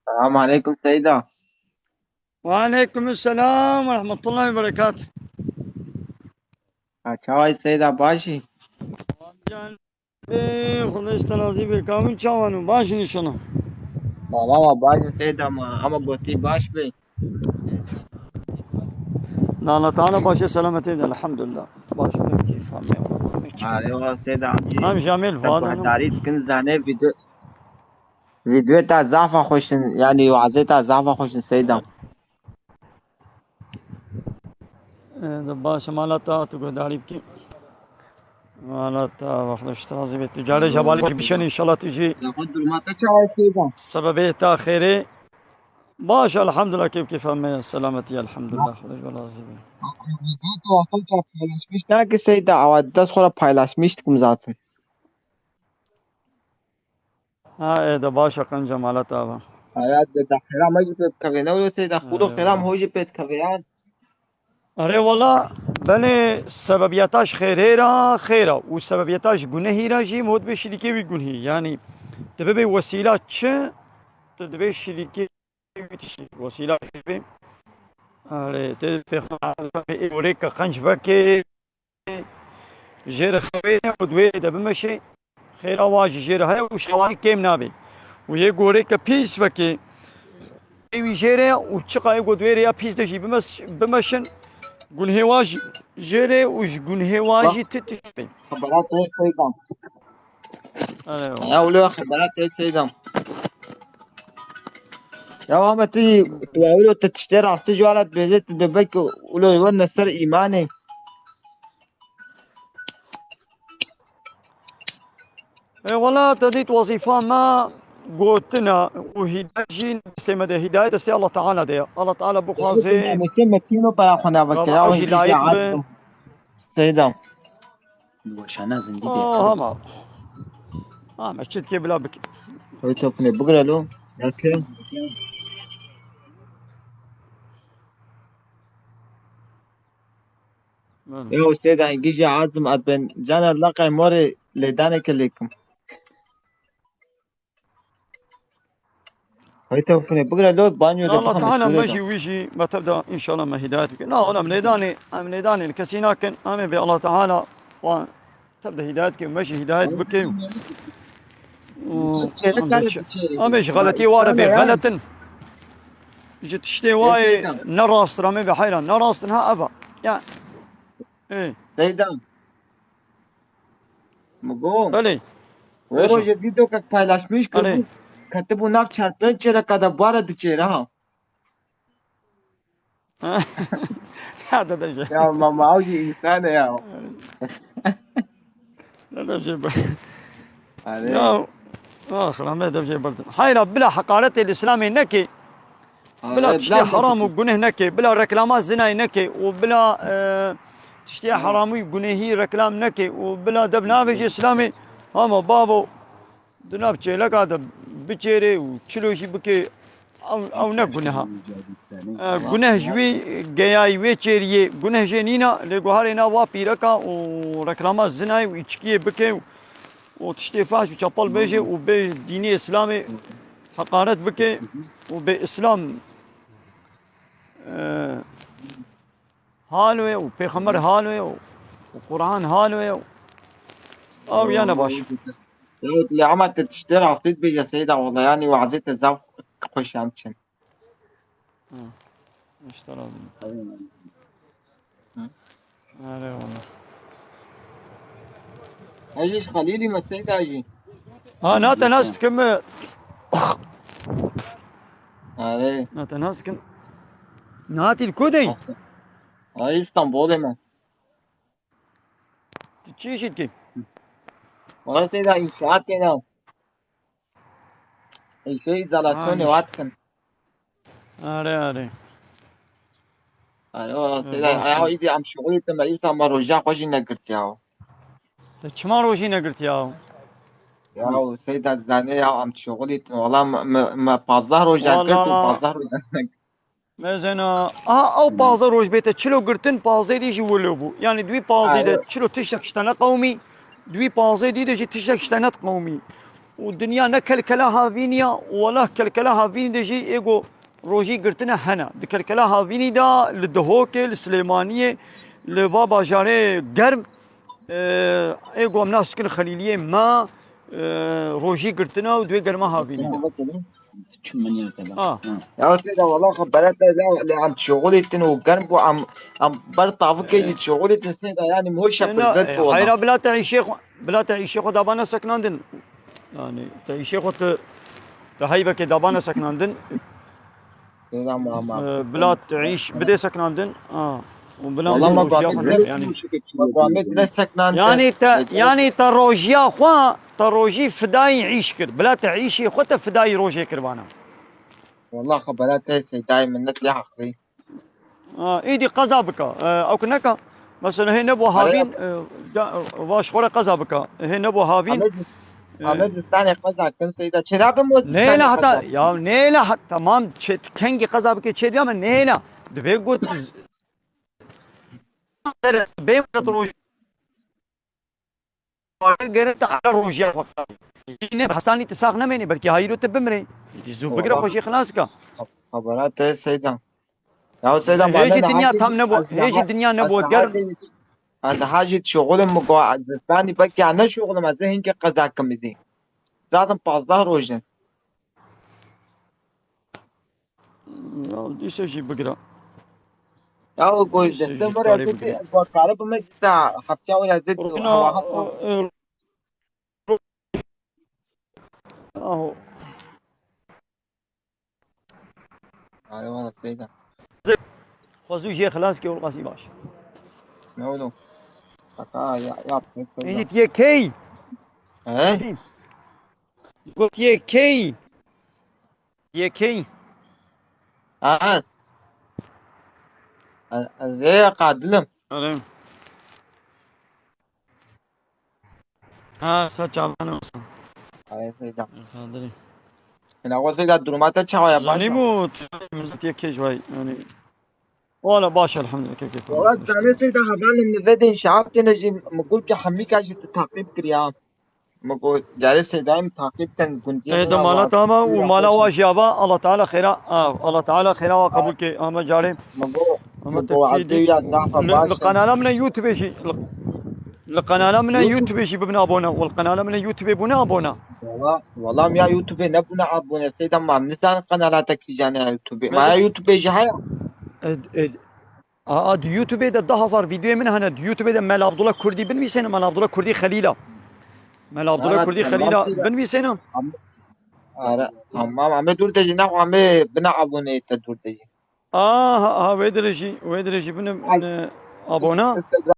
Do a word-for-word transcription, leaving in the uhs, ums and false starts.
Selamun aleykum Seyda. Ve aleykum selam ve rahmetullahi ve berekatuh. Ha, çawa yî Seyda, baş î? Can, ê, Xwedê ji te razî be. Kamil çawan û baş in înşallah. Tamam, baş in Seyda, ma ama gotî baş be. Na, Allah Teala başê selametê de, elhamdulillah. Baş be, keyfa me. Ha, eyvallah Seyda. Em jamêl Te vada. Guhdarî dikin, zane video. Vîdyoyê te zaf a xweş in, yanî wazê te zaf a xweş in Seyda. Ee, de baş e, mala te tu guhdarî bikî. Mala te wextê ji te razî be. Tu carê ji hevalê bişên înşallah tu jî. Ya xwe durma te çawa ye Seyda? Sebebê te xêrê. Baş, elhamdulillah, kêf kêfa me ye, selametî, elhamdulillah, Xwedê ji we razî be. Tu wextê te paylaşmış nake Seyda, awa dest xwe re paylaşmış dikim zaten. Ha, ê de baş e, qenc e, mala te ava. Aya de, de xêra me jî pê dikeve, ne wilo Seyda, xwilo xêra me ho jî pê dikeve yan. Erê wela, belê sebebiyeta ji xêrê re xêr e û sebebiyeta ji gunehî re jî mot bê şirîkê wî gunhî. Yanî, tu bibê wesîla çi, tu dibê şirîkê wî tiştî wesîla bê. Erê, tê pêxember ê gorê ke qenc vekê, jê re xewê ne û di wê de bimeşê, xêra wa jî jê re heye û şewanî kêm nabe. Û yê gorê ke pîs vekê, ê wî jê re ye û çiqa ê go di wê rêya pîs de jî bimes-, bimeşin, gunhê wa jî jê re û ji gunhê wa jî ti tişt be. Xebera te Seyda. Erê wa. Ya wilo xebera te Seyda. Ya ama tu, tu ya wilo tu tiştê rastî ji wala dibêje, tu dibek wilo werne ser îmanê. E, wela te dît wezîfa me gotina û hîdayet jî destê me de, hîdayet destê Allah Teala de ye. Allah Teala bixwaze Mekî, mekî no para xwe navekir, Raba ya hîdayet be. Seyda. Li weşana zindî bê. Oh, hema. Ha, me çitkê bila bikî. Ew çapine bigire lo. Yake. Ew Seyda, gije azim at ben cana laqay morê lêdaneke lêkim. Hay tewfine bigre lo banyo de. Allah Teala me jî wî jî me tev de înşallah me hîdayet bike. Na, ola em lêdanê, em lêdanê li kesî nakin. Em ê bê Allah Teala wan tev de hîdayet ke, me jî hîdayet bike. Û em ê ji xeletiyê ware bê xeletin. Ji tiştê wayê ne rast in, em ê bê heyran. Ne rast in ha eva. Ya. Ê. Seyda. Migo. Belê. O rojê vîdeokek paylaşmiş kirbû. Ketibû nav çar pênc çêreka de bare diçêre ha. Ya dede jê. Ya mama, ew jî însan e ya. Dede jê. Erê. Ya, ax, rahmet dede jê bird. Hayra bila heqaretê li Îslamê nekê. Bila tiştê heram û guneh neke, bila reklama zinayê neke û bila, e, tiştê heram û gunehî reklam neke û bila dev navêje Îslamê, hama bavo di nav çêleka de biçêrê û çilo jî bike, ew, ew ne guneh a. E, guneh ji wî geyayî wê çêriyê, guneh jê nîna, lê guharê na wa pîreka û reklama zinayê û îçkiyê bike û û tiştê fahş û çapal bêje û bê dînê Îslamê heqaret bike û bê Îslam, e, hal wê û Pêxember hal wê û, û Quran hal wê û ew ya ne baş. Lê ama te tiştê rastî dibêje Seyda, wela yanî wazê te zaf xweş em çin. Hı. İşte lazım. Hı. Erê wala. Ez jî ji Xelîlî me Seyda jî. Ha, na te nas dikim mi? Erê. Na te nas dikim. Natî li ku dey? Ay, Îstanbulê me. Tu çi işî dikî? Wala Seyda, înşaat kena. Ê, şey, izolasyonê wa dikin. Are, are. Are, o, Seyda, ya, îdî em şixulî te me, îsa me roja xwe jî negirtiya. Te çima rojî negirtiya? Ya, Seyda, dizane ya, em şixulî te, wala me, me, me pazdeh roja girt û pazdeh roja negirtiya. Mezena, aha, ew pazdeh roj bê te çilo girtin, pazdeh dî jî wilo bû. Yani di wî pazdeh de çilo tiştek ji te neqewmî, di wî pazdeh dî de jî tiştek ji te neqewmî. û dinya ne kelkela havînî ya, û welah kelkela havînî de jî ê ku rojî girtine hene. Di kelkela havînî de li Dihokê, li Silêmaniyê, li va bajarê germ, e, ê ku em nas dikin Xelîliyê me, e, rojî girtine û di wê germa havînî de. Ah. Ya Seyda, wala xebera te, lê, lê em şoxulê tin û germ bû, em, em ber tavikê jî şoxulê tin Seyda, yani mol şe pirzet bû wala. Heyra bila te îşê xwe, bila te îşê xwe daba neseknandin. Yani te îşê xwe tu, tu heybekê daba neseknandin. Seyda, ma, ma. Ee, bila te îş bidê seknandin. Ha. Û bila Wala ma rojiya xwe, yani. Ma Muhammed ne seknandin. Yani te, yani te rojiya xwe, te rojî fidayî îş kir. Bila te îşê xwe te fidayî rojê kir vana. Wala xebera te Seydayê min ne lê heqlî. Ha, îdî qeza bike. E, ew ki neke. Mesela hê nebû havîn, e, ca-, va ji xwe re qeza bike. Hê nebû havîn. Hemê, e, hemê zistanê qeza kin Seyda. Çêra bim o zistanê nêla heta, qeza kin. Ya nêla het-, tamam, çê-, kengî qeza bike çê diya me nêla. Divê got z-, bê roj. Gere te ala rojiya xwe. Yine hesanî tu sax nemênî, belkî hayîro tu bimrê. Yî zû bigire xwe jê xilas ka. Xebera te Seyda. Ya Seyda, hê jî dinya tam nebû, hê jî dinya nebû germ. Ez daha jî şoxulim mi go, zistanî belkî ne şoxulim, ez hinkê qeza kim îdî. Zaten pazdeh roj in. Ya, dîsa jî bigire. Ya, o goy dîsa jî karê bigire. Karê bime ta hafta wala zid. Rokina, e, e, aho. Karê wala Seyda. Xwezû jê xilas ke, Qasî baş. Ne oldu? Hata ya, ya. Êdî tu yê key? He? Got yê key? Yekê. Ha. Ez, ez ê qadilim. Erê. Ha, sa çavan olsun. Ay, Seyda. Qadirî. Ina o Seyda, duruma te çawa ya? Zanî başa? Bu, millet yekê ji vay, yani. Wala baş, elhamdülillah, keyfê xwe. Wala, zanê Seyda, hevalên min vedên şahap têne jî, min got ki hemîka jî tu taqîb kiriya. Min got, carê Seydayê min taqîb kin, gundiyê Ê, min de a mala wa. Tama û mala wa jî ava, Allah Teala xêra, a, Allah Teala xêra wa qebûl ke, ama carê. Min got, ama min te got, çi Abdê dî? Ya, dafa Li, baş li e. Qenala min e YouTube jî, li, li qenala min e YouTube jî bibin abone. Wal qenala min e YouTube bûne abone. Wala, wala ya YouTube nebûne abone. Seyda ma, nizanin qenala te kîjan e YouTube. Ma ya YouTube jî heye. Ê, ê, Aa, di YouTube de deh hezar vîdeoyê min hene. Di YouTube de Mela Abdullah Kurdî binivîsêne, Mela Abdullah Kurdî Xelîla. Mela Abdullah Kurdî Xelîla binivîsêne. Ara, tamam. Amê dûr de jî, ne amê bine abone te dûr de jî. Aha, aha, wê dire jî, wê dire jî bine, bine abone.